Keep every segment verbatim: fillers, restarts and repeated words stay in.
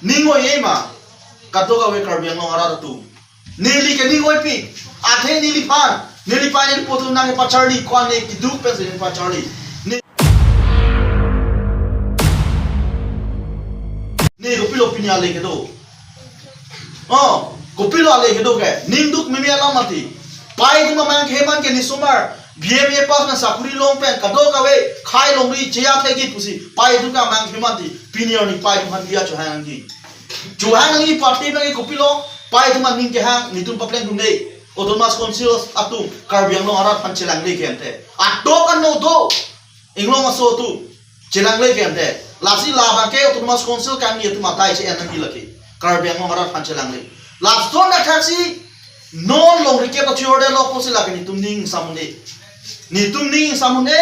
Ning oi-e ma, kadokave Karbi Anglong arat atum. Neli ke ning oipik, athe neliphan, neli pine pu atum nangpacharli, ko-an ne keduk pensi nangpacharli. Ne, ne kopilo pini ale kedo. Oh, kopilo ale kedo ke, ning duk meme alam mati. Pei atum amang keheman ke ne somar, B A M A pass na sakuri long pen, kadokave, khei longri cheya thegi pusi, pei atum ke amang keheman ti, pini arni pei atum aphan biya chohang nangji. Chohang nangji party abang ke kopilo, pei atum aning kehang, netum papleng dunde. Autonomous Council atum, Karbi Anglong arat aphan chelangle ke ante. Adok ano do, inglong aso atum, chelangle ke ante. Lasi labang ke Autonomous Council kangni atum atai che-en nangji lake. Karbi Anglong arat aphan chelangle. Lason athaksi, non longri ke pachor de lo pusi lake netum ning samunde. Netum ning samunde,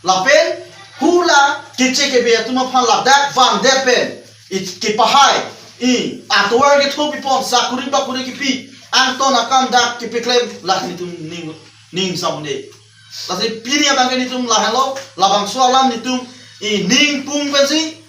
lapen hula keche kebe atum aphan ladak van det pen. It kepahai, i, atovar ketho pipon, sakuri bakuri kipi, angton akam dak kepeklem, la netum ning, ning samunde. Lasi pini abang ke netum lahelo, labangso alam netum, i, ning pung pensi,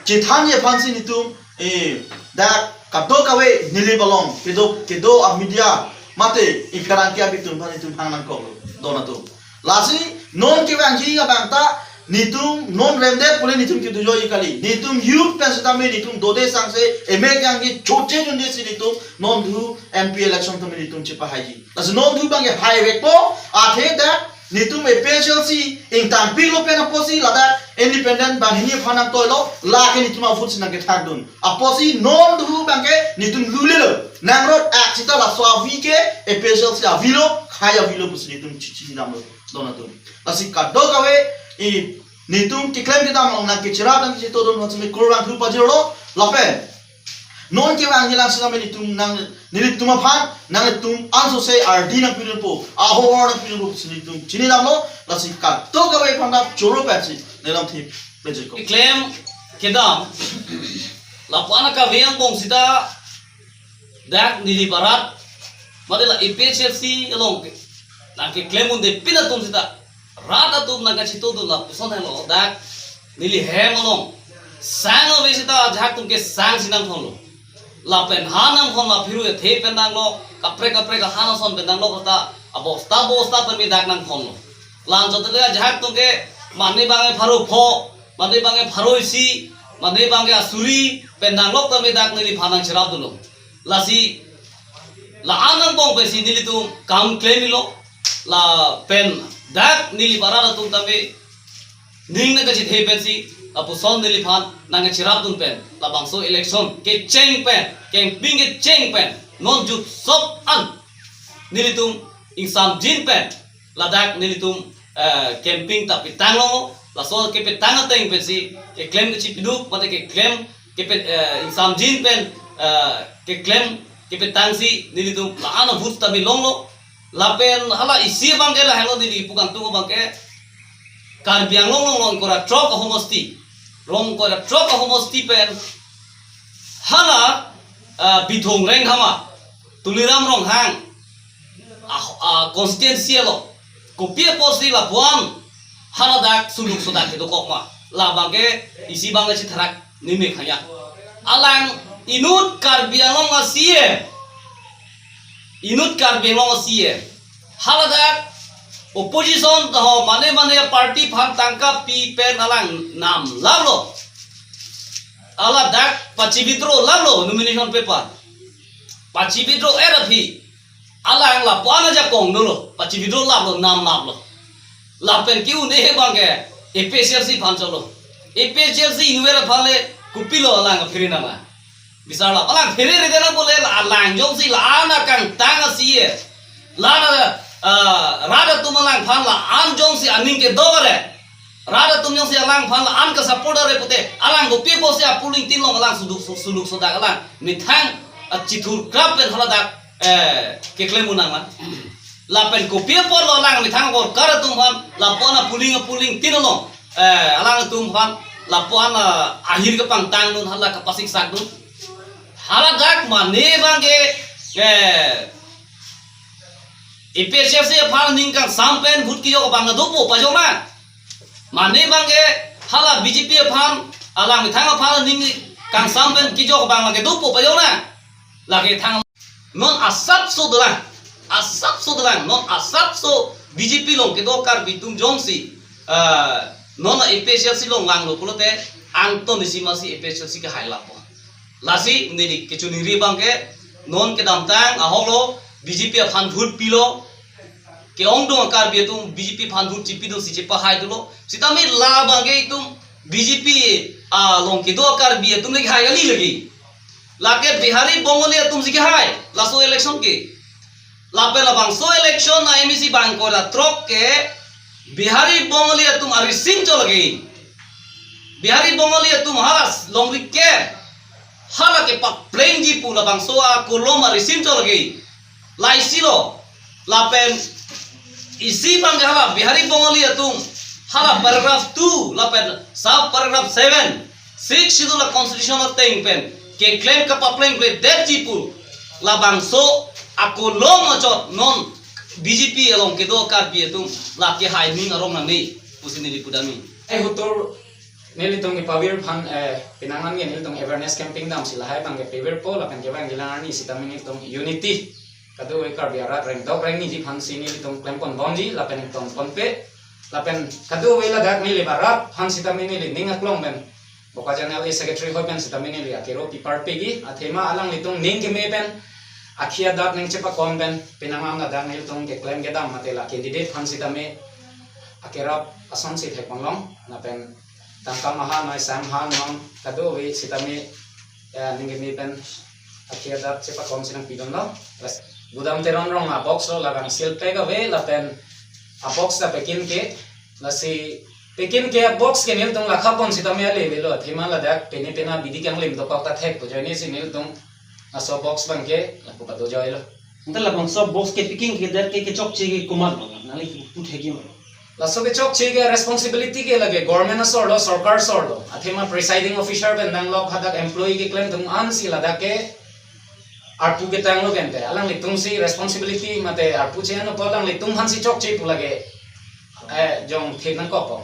chethanji aphansi netum, i, dak kadokave neli balong, kedo, kedo a media, mate, i, pherangke abitum aphan netum hang nangkok, don atum. Lasi, non kevangji abang ta, netum, non remdet pule netum kedo joi kali. Netum youth pen sitame netum dode sangse, emek yang ke choche junde si netum, non du M P election tame netum chepahaiji. Lasi non du abang ke haivekpo, athe dak, netum A P H L C, ingtangpilo pen apotsi ladak, independent banghini aphan nangtoilo, lake netum avote si nangkethak dun. Apotsi non du abang ke, netum lulelo, nangrot ak sita laso avi ke, A P H L C avilo, khei avilo pusi netum chichi damlo. Don atum. Lasi kadokave, i, netum keklem kedam along nangkecherap nangkechito dun aphan simi kurvangthu pajirlo, lapen. Non kevangji lang sitame netum nang, nelitum aphan, nanglitum ansose ardi nangpidunpo, ahor nangpidunpo, si netum chini damlo, lasi kadokave aphan ta choro pensi, nelam thip, pejeko. Keklem kedam, lapu-an akave angbong sita, dak neli barat, mate la A P H L C along ke, nangkeklem un-e pin atum sita, rat atum nangkachito dun lapuson helo, dak neli hem along sang ave sita ajahak atum ke sang si nangthonlo. Lapen han nangthon la phiru ethe pen nanglo, kaprek kaprek ahan ason pen nanglo kata, abosta bosta tame dak nangthonlo. Lan chot le ajahak atum ke mane abang ke pharo pho, mane abang ke pharo isi, mane abang ke asuri, pen nanglok tame dak neliphan nangcherap dunlo. Lasi, la-an angbong pensi nelitum kam klemlo, lapen dak neli barat atum tame, ning nangkachithe pensi, lapuson neliphan nangkacherap dun pen, labangso election kecheng pen, campaign kecheng pen, non jut sop an, nelitum ingsamjin pen, ladak nelitum, eh, campaign ta pitang longlo, laso kepitang ateng pensi, keklem kachipiduk, mate keklem, kepe, eh, ingsamjin pen, eh, keklem, kepitangsi, nelitum, la-an avote tame longlo, lapen hala isi abang ke lahelo neli pu kangtung abang ke, Karbi Anglong along ingkoi ra throk ahomosti, rong ingkoi ra throk ahomosti pen, hala, eh, Bithung Rengthama, Tuliram Ronghang, ah, ah, constituency along. Kopi apotsi lapu-an haladak suluk sodak kedokok ma. Labang ke isi abang ke chitharak nimik hanya. Alang inut Karbi Anglong a-C E M. Inut Karbi Anglong a-C E M. Haladak opposition taho mane mane party aphan tangka pi pen alang namlaplo. Haladak pachi-withdraw laplo nomination paper. Pachi-withdraw-et aphi. Alang lapu-an ajakong dolo, pachi-withdraw laplo, namlaplo. Lapen ke-un-e abang ke, A P H L C aphan cholo. A P H L C inutvet aphan le, kopilo alang aphere nanglang. Bisar lap, alang phere rede nang pule, la alang jongsi la-an akangtang a-C E M. La, ah, rat atum alangphan la-an jongsi aning kedo-re. Rat atum jongsi alangphan la-an ke-support-re pute, alang kopi apotsi a-polling tin along alang suluk, suluk sodak alang methang, ah, chithurkrap pen haladak, eh, keklem un nanglang. Lapen kopi apotlo alang methang worker atum aphan, lapu-an a-polling, a-polling tin along, eh, alangtum aphan, lapu-an, ah, ahir kepangtang dun, hala kapasiksak dun. Haladak mane abang ke, eh, A P H L C aphan ning kangsam pen vote kejok abang dopo pajok nang. Mane abang ke hala B J P aphan, alang methang aphan ning Kangsam pen kejok abang lake dopo pajok na. Lake thang non asapso dolang. Asapso dolang. Non asapso B J P along kedo Karbi atum jongsi, ah, non A P H L C along vanglo pulote angton isi masi A P H L C kehai lapo. Lasi neli kechoningri abang ke non kedamtang ahok lo B J P aphan vote pilo. Ke-ongdung Karbi atum B J P aphan vote chipi dosi chepahai dolo. Sitame labang ke itum B J P along kedo Karbi atum le kehai kali lagi. Lake Bihari Bongali atum si kehai laso election ke. Lapen labangso election a-M A C bangkok ra throk ke Bihari Bongali atum arisim chot lagi. Bihari Bongali atum hala longri ke hala kepaplengji pu labangso akolom arisim chot lagi. Laisi lo. Lapen isi abang ke hala Bihari Bongali atum hala paragraph two lapen sub paragraph seven, Sixth Schedule a-constitution ateng pen keklem kapaplengpledetji pu labangso akolom achot non B J P along kedo Karbi atum lake hai ning arong nangne pusi neli pudamji. Eh, hutur nelitum kepavir aphan, eh, penang an ke nelitum awareness campaign damsi lahai abang ke pavirpo lapen kevang kelang arni sitame nelitum unity kadokave Karbi arat rengdok rengniji aphansi nelitum klemponbomji lapen ingtonponpe. Lapen kadokave ladak neli barat aphan sitame neli ning aklong pen Bokajan L A Secretary ahoi pen sitame neli akero piparpegi, athema alanglitum ning keme pen akhei adak ning chepakon pen penang an ladak nelitum keklem kedam mate la candidate aphan sitame akerap asonsi thekponlong lapen tangka maha noi sam ha non kadokave sitame, eh, ning keme pen akhei adak chepakon si nangpidunlo. Plus Budam Teron Ronghang a-box lo, labang sealed pack ave lapen a-box ta packing ke. Lasi packing ke a-box ke nelitum lakhapon sitame ale avelo, athema ladak pene pene abidi kanglim dokok ta thek pu ajoine si nelitum laso box abang ke lapu pado ajoilo. Anta labangso box kepacking kedet ke kechokche ke komatlo, nangli puthekji ma? Laso kechokche ke responsibility ke lake government asor lo, sorkar asor lo. Athema presiding officer pen danglok hadak employee keklemdun ansi ladak ke arpu ketanglo kente. Alanglitumsi responsibility mate arpu che-enpo, alanglitum aphansi chokche pu lake, eh, jong thip nangkokpo.